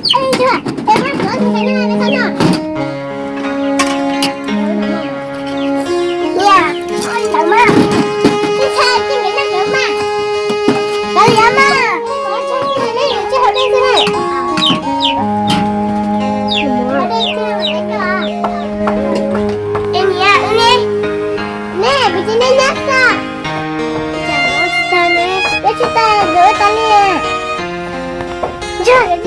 Ntsuag, cov nab cov ntsuag no, nab cov no. Niam, ntawd mas, ib txha cia nkawd nab cov mas. Cov liav mas, neb yuav tsis haus dej xwb na. Es niam, wb ne, neb kuv tsis neb nyab xwb. Ua tsis tau ne, ua tsis tau, nkawd ua tas li. Ntsuag,